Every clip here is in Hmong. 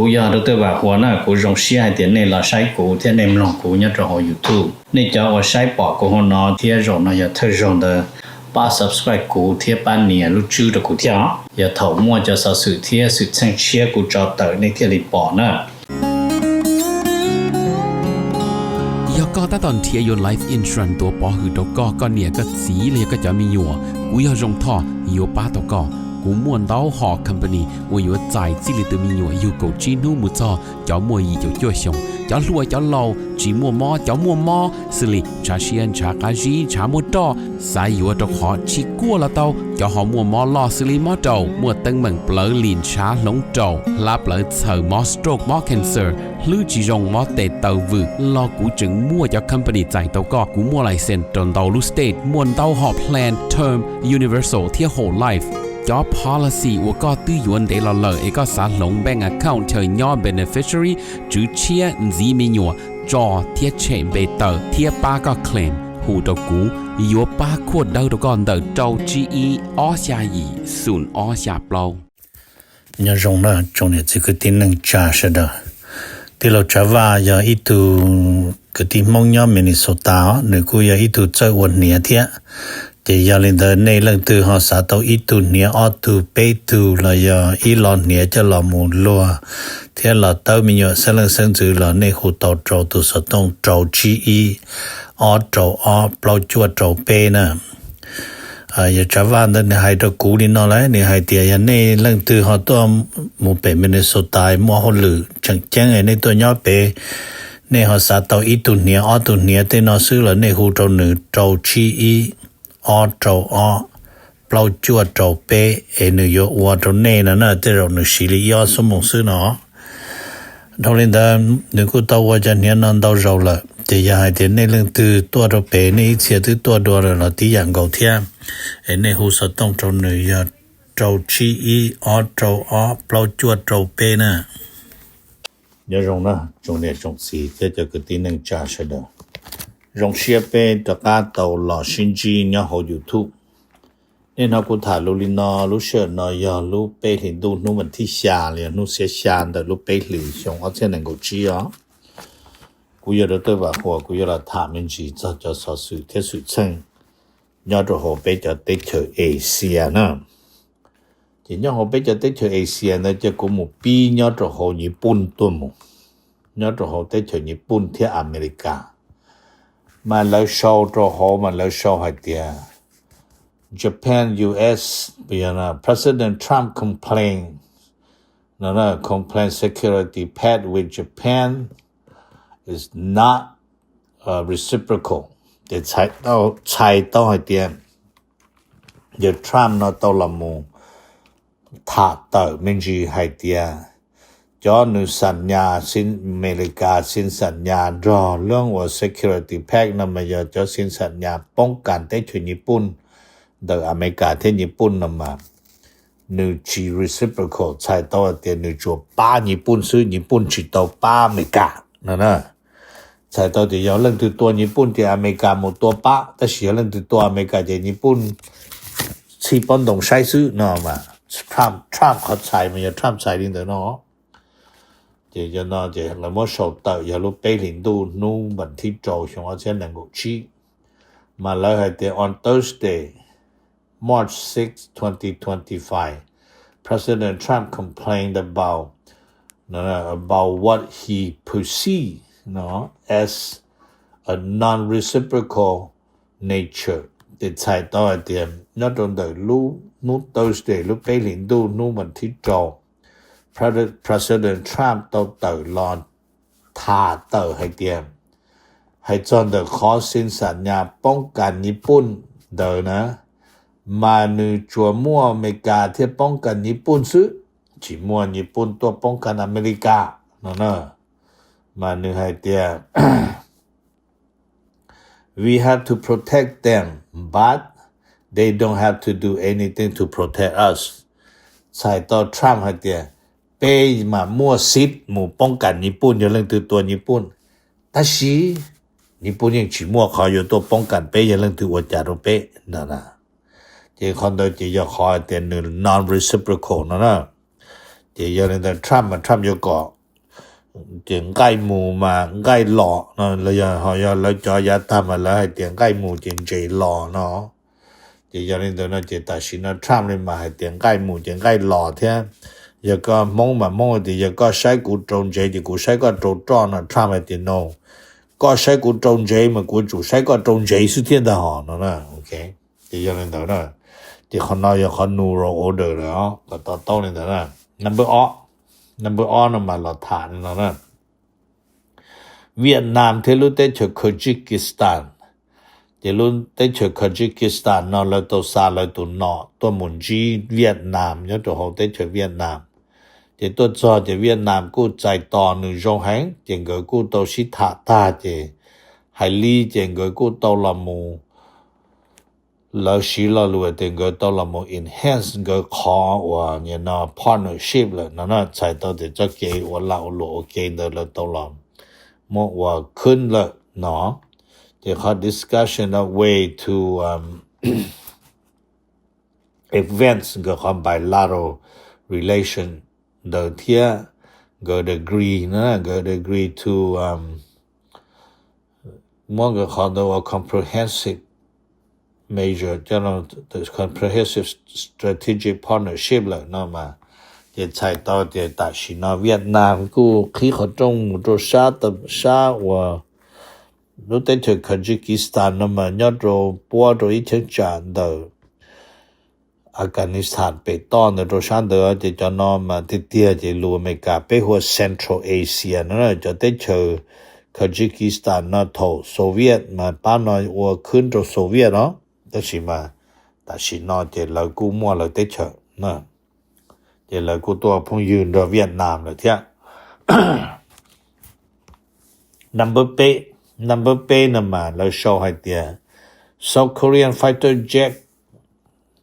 Kuv yog Doctor Vam Huas na, kuv zoo siab hais tias nej los saib kuv thiab nej mloog kuv nyob rau hauv YouTube. Nej cov uas saib pom kuv hauv no thiab zaum no yog thawj zaug ntawd, pab subscribe kuv thiab pab nias lub tswb rau kuv thiab os. Yog thaum muaj cov xov xwm thiab xwm txheej tshiab kuv tso tawm nej thiaj li pom na. Yog koj tab tom nrhiav yuav life insurance tuav pov hwm rau koj, koj niam koj txiv los yog koj cov me nyuam, kuv yog Zoo Thoj yuav pab tau koj. Kuv muaj ntau hom company uas yuav txais txij li tus me nyuam yug kaum tsib hnub mus txog cov muaj yim caum cuaj xyoos, cov hluas cov laus, tsis muaj mob cov muaj mob, xws li ntshav siab ntshav qab zib ntshav muaj roj, xav yuav rau qhov tsis kuaj los tau, cov ho muaj mob loj xws li mob raum, muaj teeb meem plawv lim ntshav hloov raum, hlab plawv txhaws, mob stroke mob cancer, hlwb tsis zoo mob tes taw vwm los kuv tseem muaj cov company txais tau koj. Kuv muaj license rau ntau lub state, muaj ntau hom plan term, universal thiab whole life. Cov policy uas koj twb yuav ntev los lawm es koj xav hloov bank account chaw nyob beneficiary, tswv tshiab, ntxiv me nyuam, tso thiab tshem npe tawm thiab pab koj claim, hu rau kuv, yuav pab khuaj dawb rau koj ntawm rau tsib ib ob xya yim xoom ob xya plaub. Nyob zoo na tsoom niam txiv kwv tij neej tsa sawv daws. Tij laug Tsav Vaj yog ib tug kwv tij Hmoob nyob Minnesota os, nws kuj yog ib tug txawj ua hniav thiab. Ces yog li ntawd nej leej twg ho xav tau ib tug hniav ob tug peb tug los yog ib lo hniav coj los mus luag thiab los tawb me nyuam xeeb leej xeeb ntxwv los nej hu tau rau tus xov tooj rau tsib ib ob rau ob plaub cuaj rau peb na. Yawg Tsav Vaj ntawd nws hais rau kuv li no lawm, nws hais tias yog nej leej twg ho tuaj mus pem Minnesota muaj hauj lwm tseem ceeb nej tuaj nyob pem, nej ho xav tau ib tug hniav ob tug hniav tej no xwb los nej hu rau nws rau tsib ib ob rau ob plaub cuaj rau peb es nws yuav ua rau nej no na, tej zaum nws siv li ib ob xuab moos xwb no. Dhau li ntawd nws kuj tau ua cov hniav no ntau zaus lawm, ces yog hais tias nej leej twg tuaj rau pem nej ib txhia twb tuaj dua lawm los tib yam nkaus thiab, es nej hu xov tooj rau nws yog rau tsib ib ob rau ob plaub cuaj rau peb na. Nyob zoo na tsoom niam tsoom txiv thiab cov kwv tij neej tsa sawv daws. Zoo siab peb rov qab tau los sib ntsib nyob hauv YouTube. Nej hnov kuv tham lus li no, lub sij hawm no yog lub peb hlis ntuj hnub vas thib xya los yog hnub xiab xya ntawm lub peb hlis xyoo ob txhiab nees nkaum tsib os. Kuv yog Doctor Vam Huas, kuv yuav los tham me ntsis txog cov xov xwm thiab xwm txheej nyob rau hauv peb cov teb chaws Asia na. Ces nyob hauv peb cov teb chaws Asia ntawd ces kuv mus pib nyob rau hauv Nyij Pooj tuaj mus, nyob rau hauv teb chaws Nyij Pooj thiab Amelikas. Mas lawv sau rau hauv mas lawv sau hais tias Japan U S, President Trump complain, no, no, complain security pact with Japan is not, uh, reciprocal. Ces txhais tau, txhais tau hais tias yawg Trump no tau los mus tham tawm me ntsis hais tias cov nws xam nyas, Amelikas xin xam nyas nrog lub uas security pact no mas yog cov xin xam nyas poob kas teb chaws Nyij Pooj ntawm Amelikas thiab Nyij Pooj no mas nws tsis reciprocal, txhais tau hais tias nws tsuas pab Nyij Pooj xwb, Nyij Pooj tsis tau pab Amelikas no na. Txhais tau tias yog leej twg tua Nyij Pooj ces Amelikas mus tua pab, tab sis yog leej twg tua Amelikas ces Nyij Pooj txhij pob ntoo saib xwb no mas. Trump, Trump qhov txhais mas yog Trump txhais li ntawd no. Ces yog no ces lawv muab sau tawm yog lub peb hlis ntuj hnub vas thib rau xyoo ob txhiab nees nkaum tsib. Mas lawv hais tias on Thursday, March sixth, twenty twenty-five, President Trump complained about, no, no, about what he perceived, no, as a non-reciprocal nature. Ces txhais tau hais tias nyob rau ntawm lub hnub Thursday lub peb hlis ntuj hnub vas thib rau, President Trump tau tawm los tham tawm hais tias, hais txog ntawm qhov xin xam nyas poob kas Nyij Pooj ntawd na, mas nws tsuas muaj Amelikas thiaj poob kas Nyij Pooj xwb, tsis muaj Nyij Pooj tuaj poob kas Amelikas no na. Mas nws hais tias we have to protect them, but they don't have to do anything to protect us. Txhais tau Trump hais tias peb mas muaj xib mus poob kas Nyij Pooj yog leej twg tua Nyij Pooj, tab sis Nyij Pooj yeej tsis muaj qhov yuav tuaj poob kas peb yog leej twg ua cas rau peb ntawd na. Ces qhov ntawd ces yog qhov hais tias nws non-reciprocal no na. Ces yog li ntawd Trump mas Trump yuav kom ces nqaij mus mas nqaij los no, los yog ho yog lawv cov yav tag mas lawv hais tias nqaij mus ces ntses los no. Ces yog li ntawd no ces tam sim no Trump li mas hais tias nqaij mus ces nqaij los thiab. Yog koj Hmoob mas Hmoob hais tias yog koj saib kuv rau ntsev ces kuv saib koj rau roj no, Trump hais tias no, koj saib kuv rau ntsev mas kuv tsum saib koj rau ntsev xwb thiab ntag hos no na. Ces yog li ntawd na, ces qhov no yog qhov new world order lawm os, kom to taub li ntawd na. Number ob, number ob no mas los tham li no na. Vietnam thiab lub teb chaws Kazakhstan. Ces lub teb chaws Kazakhstan no lawv tau xa lawv tus nom tuaj mus ntsib Vietnam nyob rau hauv teb chaws Vietnam. Ces tuaj txog ces Vietnam kuj txais tos nws zoo heev, ces nkawd kuj tau sib tham tag ces hais li ces nkawd kuj tau los mus, lawv siv lo lus tias nkawd tau los mus enhance nkawd qhov uas nim no partnership lawm no na, txhais tau tias txoj kev ua lag ua luam ua ke ntawd lawv tau los muab ua khwb lawm no. Ces qhov discussion of way to um, advance nkawd qhov bilateral relation ntawd thiab nkawd agree na, nkawd agree to um, muab nkawd qhov ntawd ua comprehensive measure, comprehensive strategic partnership lawm no mas, ces txhais tau tias tam sim no Vietnam kuj qhib qhov rooj mus rau sab, sab uas lub teb chaws Kazakhstan no mas nyob rau puab rau ib cheeb tsam ntawm Afghanistan pem toj ntawd rau sab ntawd, ces cov no mas tiag tiag ces lus Amelikas peb hu ua Central Asia no, cov teb chaws Kazakhstan no thaum Soviet mas pab no ua khwb rau Soviet no, tab sis mas tam sim no ces lawv kuj muaj lawv teb chaws, ces lawv kuj tuaj phooj ywg nrog Vietnam lawm thiab. Number peb, number peb no mas lawv sau hais tias South Korean fighter jet,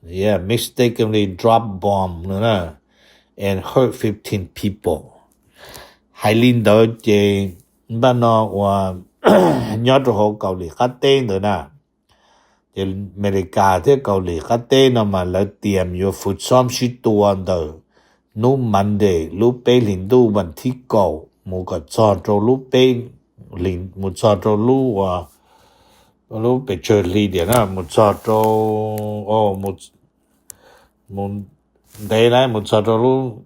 yeah, mistakenly drop bomb no na, and hurt fifteen people. Hais li ntawd ces npaj no uas nyob rau hauv Kaus Lim qab teb ntawd na, ces Amelikas thiab Kaus Lim qab teb no mas lawv tias yuav fwv xob sib tua ntawm hnub Monday lub peb hlis ntuj vas thib kaum mus kom txog rau lub peb, mus txog rau lub uas lub pes tsawg hli tias na, mus txog rau, mus ntev na, mus txog rau lub,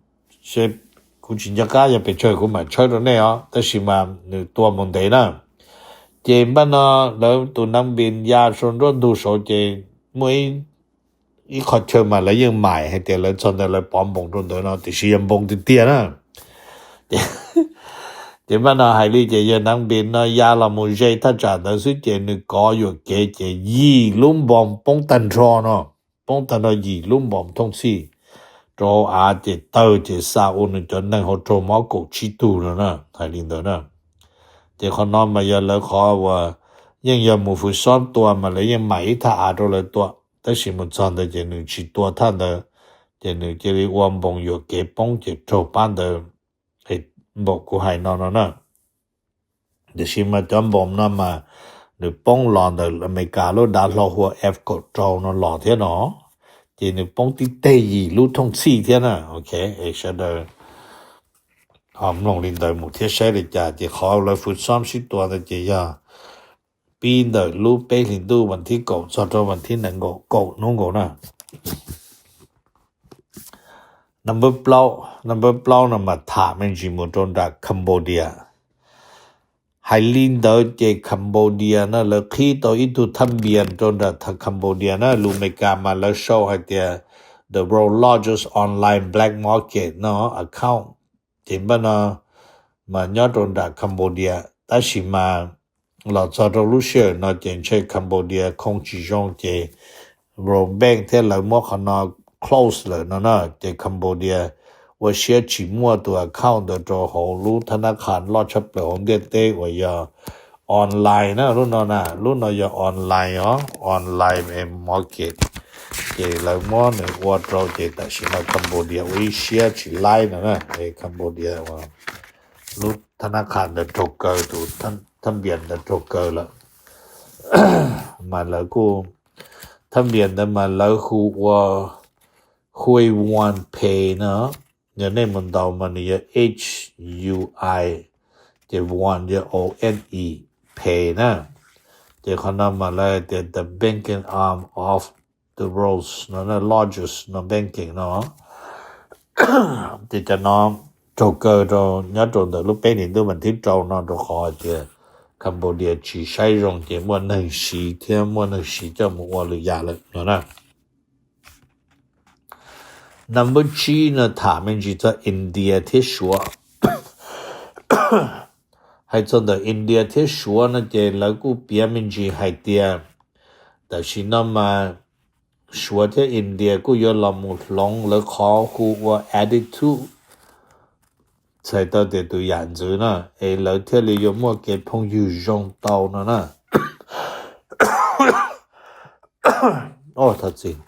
kuv tsis nco qab yog pes tsawg kuv mam tshawb rau nej os, tab sis mas nws tua mus ntev na. Ces npaj no lawv tus Nam Npis ya saum nruab ntug saud ces muaj ib qho chaw mas lawv yeej maim hais tias lawv txog ntawd lawv pov npoos rau ntawd no, tiam sis yog npoos tiag tiag na. Ces npaj no hais li ces yog Nam Npis no ya los mus ze thaj tsam ntawd xwb ces nws kov yuam kev ces yim lub npoos poob tag nrho no, poob tag nrho yim lub npoos thooj txhij rau hauv av ces tawg ces xa ua nws cov neeg hauv raug mob kaum tsib tug no na, hais li ntawd na. Ces qhov no mas yog lawv qhov uas yeej yog mus fwv xob tua mas lawv yeej maim ib thaj av rau lawv tua, tab sis mus txog ntawd ces nws tsis tua thaj ntawd, ces nws cia li ua npoos yuam kev poob ces raug pab ntawd npaum kuv hais no no na. Tiam sis mas cov npoos no mas nws poob los ntawm Amelikas lub dav hlau hu ua F kaum rau no los thiab no, ces nws poob tib teg yim lub thooj txhij thiab na. Ok, sawv daws ho mloog li ntawd mus thiab saib li cas, ces qhov lawv fwv xob sib tua ntawd ces yog pib ntawm lub peb hlis ntuj vas thib kaum txog rau vas thib nees nkaum, kaum hnub nkaus na. Number plaub, number plaub no mas tham me ntsis mus rau nram Cambodia. Hais li ntawd ces Cambodia na lawv qhib tau ib tug thaj npias rau nram Cambodia na, lus Amelikas mas lawv sau hais tias the world largest online black market no account. Ces npaj no mas nyob rau nram Cambodia, tab sis mas los txog rau lub sij hawm no ces ntshe Cambodia khoo tsis zoo ces World Bank thiab lawv muab qhov no close lawm no na. Ces Cambodia ua siab tsis muaj tus account ntawd rau hauv lub thab nab qha loj tshaj plaws hauv ntiaj teb uas yog online na. Lub no na, lub no yog online os, online market. Ces lawv muab nws ua rau ces tam sim no Cambodia ua ib siab tsis laib no na. Cambodia lub thab nab qha ntawd raug kaw, tus thab npias ntawd raug kaw lawm. Mas lawv kuj, thab npias ntawd mas lawv hu ua Hue Won Pay no. Yog nej mus ntaus mas nws yog H U I, ces won yog O N E, phe na. Ces qhov no mas lawv hais tias the banking arm of the world's no, largest no banking no. Ces cov no raug kaw rau nyob rau ntawm lub peb hlis ntuj vas thib rau no rau qhov tias Cambodia tsis saib zoo ces muaj neeg siv thiab muaj neeg siv coj mus ua lwm yam lawm no na. Number tsib no tham me ntsis txog India thiab Suav. Hais txog ntawm India thiab Suav no ces lawv kuj piav me ntsis hais tias tam sim no mas Suav thiab India kuj yuav los mus hloov lawv qhov hu ua attitude, txhais tau tias tus yam ntxwv na, es lawv thiaj li yuav muaj kev phooj ywg zoo tau no na.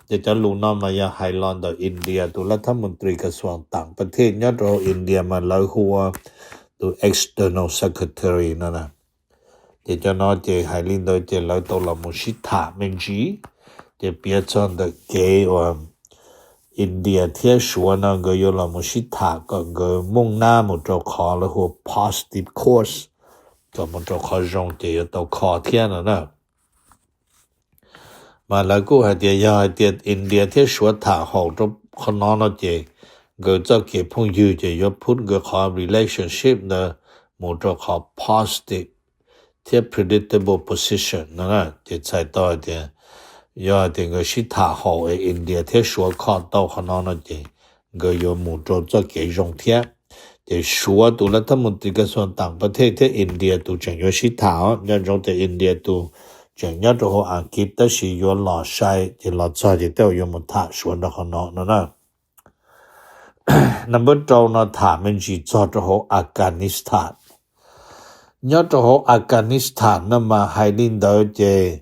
Ces cov lus no mas yog hais los ntawm India tus lab thab mus tris kas xuam tam pa thej nyob rau hauv India mas lawv hu ua tus external secretary no na. Ces cov no ces hais li ntawd ces lawv tau los mus sib tham me ntsis, ces piav txog ntawm kev uas India thiab Suav no nkawd yuav los mus sib tham kom nkawd mooj nab mus rau qhov lawv hu ua positive course, kom mus rau qhov zoo ces yuav tau kho thiab no na. Mas lawv kuj hais tias yog hais tias India thiab Suav tham haum rau qhov no no ces nkawd txoj kev phooj ywg ces yuav put nkawd qhov relationship ntawd mus rau qhov positive thiab predictable position no na. Ces txhais tau hais tias yog hais tias nkawd sib tham haum es India thiab Suav kho tau qhov no no ces nkawd yuav mus rau txoj kev zoo thiab. Ces Suav tus lab thab mus tris kas xuam tam pa thej thiab India tus tseem yuav sib tham os. Nco ntsoov tias India tus tseem nyob rau hauv Askiv tab sis yuav los sai ces los txog ces tej zaum yuav mus tham Suav nrog qhov no no na. Number rau no tham me ntsis txog rau hauv Afghanistan. Nyob rau hauv Afghanistan no mas hais li ntawd ces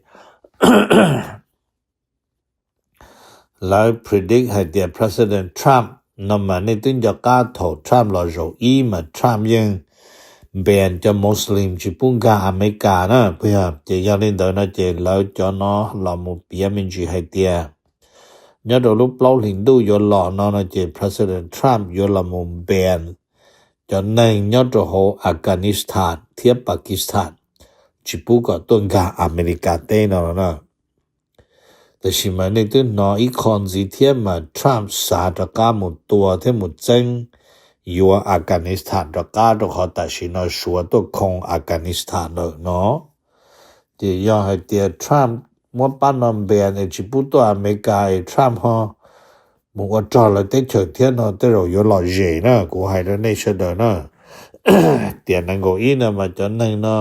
lawv predict hais tias President Trump no mas nej twb nco qab thaum Trump los zaum ib mas Trump yeej ban cov Muslim tsis pub nkag Amelikas na. Ces yog li ntawd no ces lawv cov no los mus piav me ntsis hais tias nyob rau lub plaub hlis ntuj yuav los no no ces President Trump yuav los mus ban cov neeg nyob rau hauv Afghanistan thiab Pakistan tsis pub kom tuaj nkag Amelikas teb no na. Tab sis mas nej twb hnov ib qho ntxiv thiab mas Trump xav rov qab mus tua thiab mus txeeb yuav Afghanistan rov qab rau qhov tam sim no Suav tuaj khoo Afghanistan lawm no. Ces yog hais tias Trump muab pab no ban es tsis pub tuaj Amelikas es Trump ho mus ua rog lawv teb chaws thiab no tej zaum yuav lom zem na, kuv hais rau nej sawv daws na. Tiam nees nkaum ib no mas cov neeg no,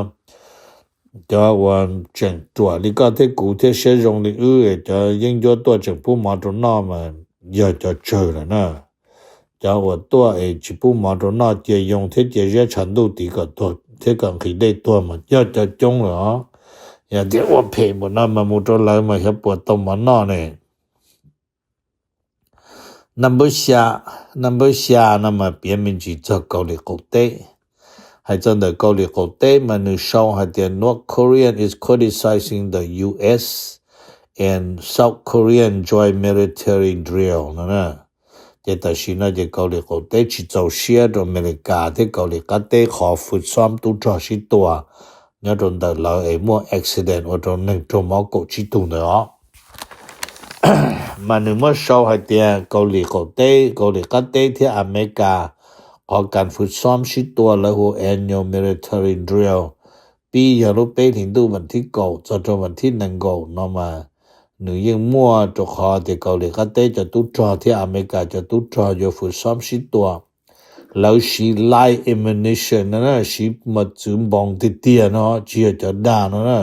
cov uas tseem ruam li koj thiab kuv thiab siab zoo li wb, cov yeeb ncuab tuaj tseem pub mov rau noj mas yog cov tsawg lawm na. Cov uas tuaj es tsis pub mov rau noj cia yoo thiab cia ziab tshav ntuj tid kom tuag thiab kom nqhis dej tuag mas yog cov coob lawm os. Yog tias ua phem npaum no mas mus rau lawv mas xyov puas tau mov noj ne. Number xya, number xya no mas piav me ntsis txog Kaus Lim qaum teb. Hais txog ntawm Kaus Lim qaum teb mas nws sau hais tias North Korea is criticizing the U S and South Korea joint military drill no na. Ces tam sim no ces Kaus Lim qaum teb tsis txaus siab rau Amelikas thiab Kaus Lim qab teb qhov fwj xoob tub rog sib tua nyob rau ntawm lawv es muaj accident ua rau neeg raug mob kaum tsib tug ntawd os. Mas nws muab sau hais tias Kaus Lim qaum teb, Kaus Lim qab teb thiab Amelikas qhov kas fwj xoob sib tua lawv hu ua annual military drill pib yog lub peb hlis ntuj vas thib kaum txog rau vas thib nees nkaum no mas nws yeej muaj rau qhov tias Kaus Lim qab teb cov tub rog thiab Amelikas cov tub rog yuav fwj xoob sib tua. Lawv siv live ammunition no na, siv mos txwv npoos tiag tiag no tsis yog cov dag no na.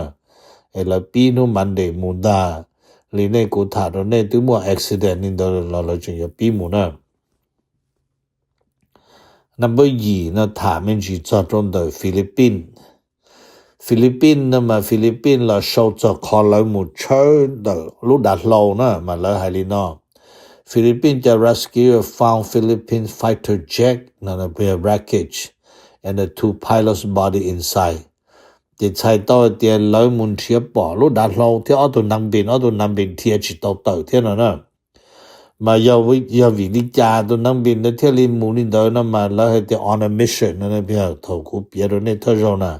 Es lawv pib hnub Monday mus ntag, li nej kuv tham rau nej twb muaj accident li ntawd los lawv tseem yuav pib mus na. Number yim no tham me ntsis txog rau ntawm Philippines. Philippines no mas Philippines los sau txog qhov lawv mus tshawb ntawm lub dav hlau na mas lawv hais li no: Philippines cov rescue found Philippine fighter jet no wreckage and the two pilots body inside. Ces txhais tau hais tias lawv mus nrhiav pom lub dav hlau thiab ob tug nav npis, ob tug nav npis dhia tsis tau tawm thiab no na. Mas yog, yog vim li cas tus Neeb Npis ntawd thiaj li mus li ntawd no mas lawv hais tias on a mission no, thaum kuv piav rau nej thawj zaug na,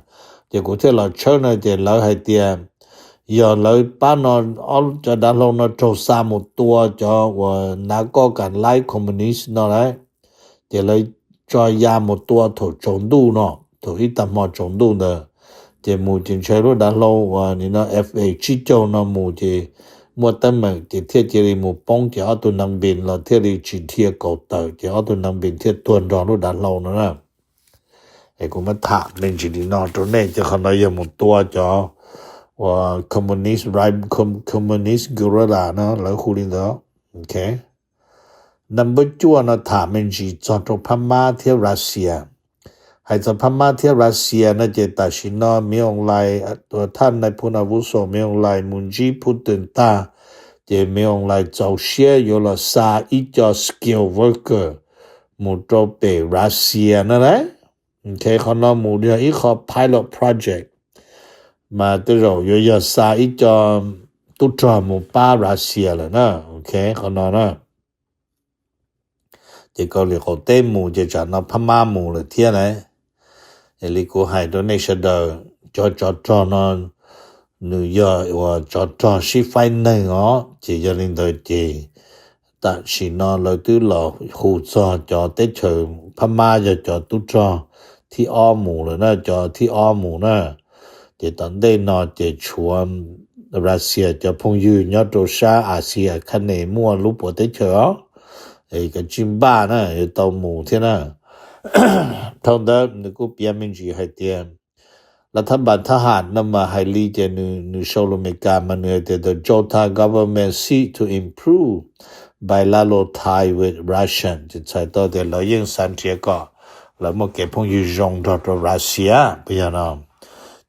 ces kuv thiaj los tshawb no ces lawv hais tias yog lawv pab no, cov dav hlau no raug xa mus tua cov uas nav koj kam laib communist no lawm, ces lawv tso ya mus tua thaum tsaus ntuj no, thaum ib tag hmo tsaus ntuj ntawd, ces mus ces ntshe lub dav hlau uas nim no F A tsib caug no mus ces muaj teeb meem ces thiaj cia li mus poob ces ob tug Neeb Npis los thiaj li tsis dhia kaus tawm ces ob tug Neeb Npis thiaj tuag nrog lub dav hlau no na. Es kuv muab tham me ntsis li no rau nej ces qhov no yog mus tua cov uas communist, communist guerrilla no lawv hu li ntawd. Number cuaj no tham me ntsis txog rau Phab Mab thiab Russia. Hais txog Phab Mab thiab Russia no ces tam sim no Min Aung Hlaing, thaj nais phoo avuso Min Aung Hlaing mus ntsib Putin tag, ces Min Aung Hlaing txaus siab yuav los xa ib co skilled worker mus rau pem Russia no na. Qhov no mus yog ib qho pilot project, mas tej zaum yuav yog xa ib co tub rog mus pab Russia lawm na. Qhov no na, ces Kaus Lim qaum teb mus ces tsam no Phab Mab mus lawm thiab na. Es li kuv hais rau nej sawv daws, cov tsov rog no nws yog uas tsov rog sib faib neeg os, ces yog li ntawd ces tam sim no lawv twb los hu txog cov teb chaws Phab Mab yog cov tub rog thib ob mus lawm na, cov thib ob mus na. Ces tom ntej no ces tshuav Russia cov phooj ywg nyob rau sab Asia Khanes muaj lub puas teb chaws os, es kav tsij npaj na, yuav tau mus thiab na. Dhau ntawd nws kuj piav me ntsis hais tias lav thab npas thab ham no mas hais li ces nws sau lus Amelikas mas nws hais tias the Junta government seek to improve bilateral tie with Russian, ces txhais tau tias lawv yeej xav nrhiav kom lawv muaj kev phooj ywg zoo nrog rau Russia puas yog no.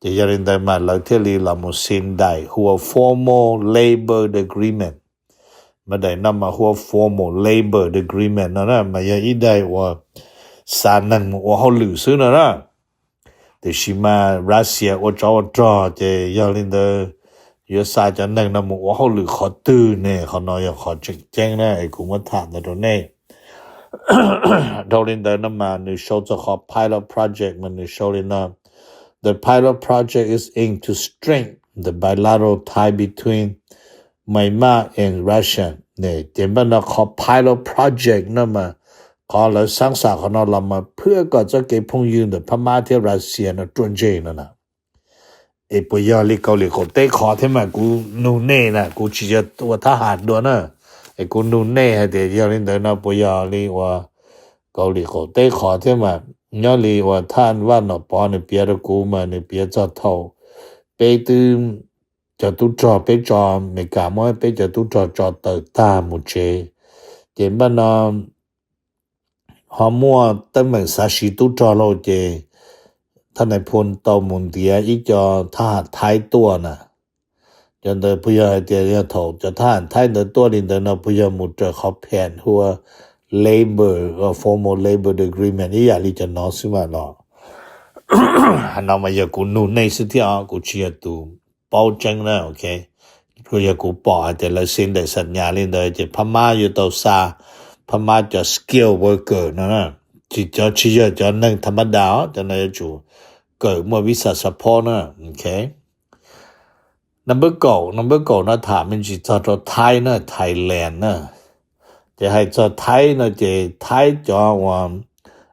Ces yog li ntawd mas lawv thiaj li los mus sign daim hu ua formal labor agreement. Mas daim no mas hu ua formal labor agreement no na mas yog ib daim uas xa neeg mus ua hauj lwm xwb no na. Tiam sis mas Russia ua tsov ua rog ces yog li ntawd yuav xa cov neeg no mus ua hauj lwm qhov twg ne, qhov no yog qhov tseem ceeb na es kuv muab tham ntawd rau nej. Dhau li ntawd no mas nws sau txog qhov pilot project mas nws sau li no: The pilot project is aimed to strengthen the bilateral tie between Myanmar and Russia. Ces npaj no qhov pilot project no mas qhov lawv xaab xam qhov no los mas phwb kom txoj kev phooj ywg ntawm Phab Mab thiab Russia no ruaj ntseg no na. Es puas yog li Kaus Lim qaum teb qhov thiab mas kuv nug nej na, kuv tsis yog ua thab ham dua na. Es kuv nug nej hais tias yog li ntawd no puas yog li uas Kaus Lim qaum teb qhov thiab mas nyob li uas thaj Vaj Nom Pov nws piav rau kuv mas nws piav txog thaum peb twb, cov tub rog peb tso, Amelikas muab peb cov tub rog tso tawm tag mus tsev, ces npaj no ho muaj teeb meem xav siv tub rog lauj, ces thaj nais phoo tau mus ntiav ib co thab ham Thaib tuaj na. Cov ntawd puas yog hais tias yog thaum cov thab ham Thaib ntawd tuaj li ntawd no puas yog mus raws qhov pheem hu ua labor, formal labor agreement ib yam li cov no xwb mas los? Qhov no mas yog kuv nug nej xwb thiab os, kuv tsis yog tus paub tseeb na, ok. Kuj yog kuv pom hais tias lawv xi ntaim xam nyas li ntawd ces Phab Mab yuav tau xa Phab Mab cov skilled worker no na, tsis, cov tsis yog cov neeg tha mab da os, cov no yuav tsum kawm muaj visa support na, ok. Number kaum, number kaum no tham me ntsis txog rau Thaib na, Thailand na. Ces hais txog Thaib no ces Thaib cov uas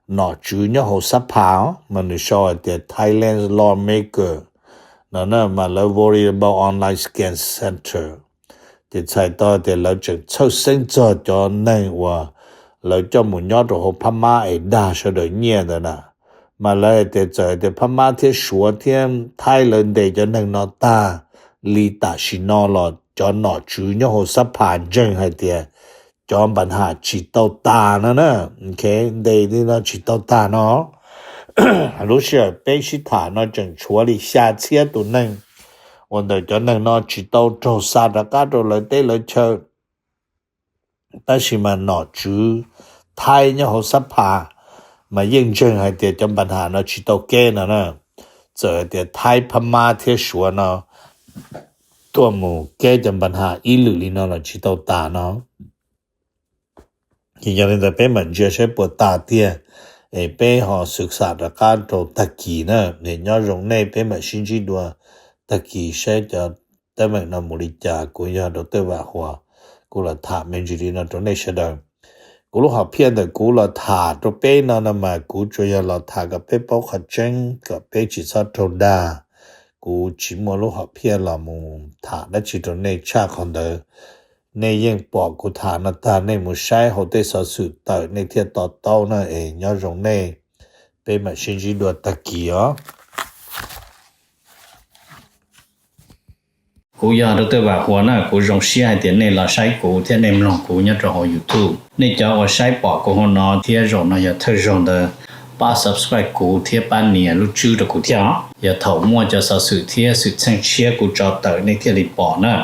nom tswv nyob hauv xab phas mas nws sau hais tias Thailand's lawmaker no na mas lawv worried about online scam center. Ces txhais tau tias lawv tseem txhawj xeeb txog cov neeg uas lawv coj mus nyob rau hauv Phab Mab es dag sawv daws nyiaj ntawd na. Mas lawv hais tias txawm hais tias Phab Mab thiab Suav thiab Thaib lawv ntes cov neeg no tag li tam sim no los cov nom tswv nyob hauv xab phas ntseeg hais tias cov npa ham tsis tau tas no na, ntes li no tsis tau tas no. Lub sij hawm peb sib tham no tseem tshuav li xya txhiab tus neeg uas ntawm cov neeg no tsis tau raug xa rov qab rau lawv teb lawv chaw. Tab sis mas nom tswv Thaib nyob hauv xab phas mas yeej ntseeg hais tias cov npa ham no tsis tau keb no na. Txawm hais tias Thaib, Phab Mab thiab Suav no tuaj mus keb cov npa ham ib lwm li no los tsis tau tas no. Ces yog li ntawd peb mam ntsia saib puas tas tiag, es peb ho xwm xam rov qab rau tag kis na. Nyob zoo nej, peb mam sib ntsib dua tag kis saib cov teeb meem no mus li cas. Kuv yog Dr. Vam Huas, kuv los tham me ntsis li no rau nej sawv daws. Kuv lub hom phiaj ntawm kuv los tham rau peb no no mas kuv tsuas yog los tham kom peb paub qhov tseeb, kom peb tsis txhob raug dag. Kuv tsis muaj lub hom phiaj los mus tham dab tsi rau nej tshaj qhov ntawd. Nej yeej pom kuv tham no tag, nej mus saib hauv tej xov xwm tawm nej thiaj to taub na. Es nyob zoo nej, peb mam sib ntsib dua tag kis os. Kuv yog Dr. Vam Huas na. Kuv zoo siab hais tias nej los saib kuv thiab nej mloog kuv nyob rau hauv YouTube. Nej cov uas saib pom kuv hauv no thiab zaum no yog thawj zaug ntawd, pab subscribe kuv thiab pab nias lub tswb rau kuv thiab os. Yog thaum muaj cov xov xwm thiab xwm txheej tshiab kuv tso tawm nej thiaj li pom na.